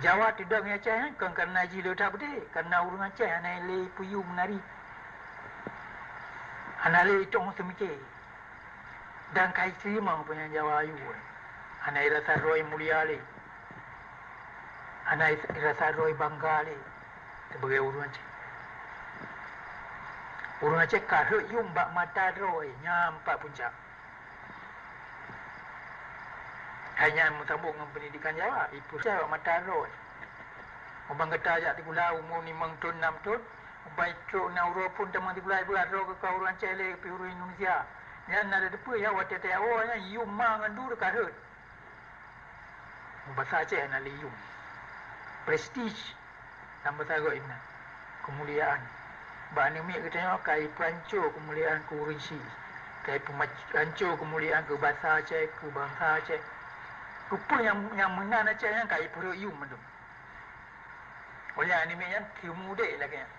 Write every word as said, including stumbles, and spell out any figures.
Jawa teudong Aceh nyan kon kareuna jih le that beudé, kareuna ureuëng Aceh hana lé peuyuem meunari. Hana lé itong seumiké. Dan ka iteurimong peue nyang Jawa ayue. Hana irasa droe mulia lé. Hana irasa droe bangga lé sibagai ureuëng Aceh. Ureuëng Aceh ka rhot yuem bak mata droe nyang pat puncak. Hai nyan meusambông ngon peundidikan Jawa, ipeureucaya bak mata droe. Ubang gata jak sikula umu limong thon, nam thon, ubang trok na uroe phon tamong sikula, ipeugah droe keu ka ureuëng Aceh lé pih ureuëng Indonesia. Nyan na teupeue ya watée teuh awai nyan yuem ma ngon du ka rhot. Basa Aceh na lé yuem. Prestige. Lam basa geuh inan, keumuliaan. Bak aneuk miet geutanyoe ka ipeuhanco keumuliaan keu ureuëng Syiek, ka ipeuhanco keumuliaan keu basa Aceh, keu bansa Aceh. Keupeue nyang, nyang meunan Aceh nyan ka ipeurhot yuem mandum. Oleh aneuk miet nyan teumudek lagée nyan.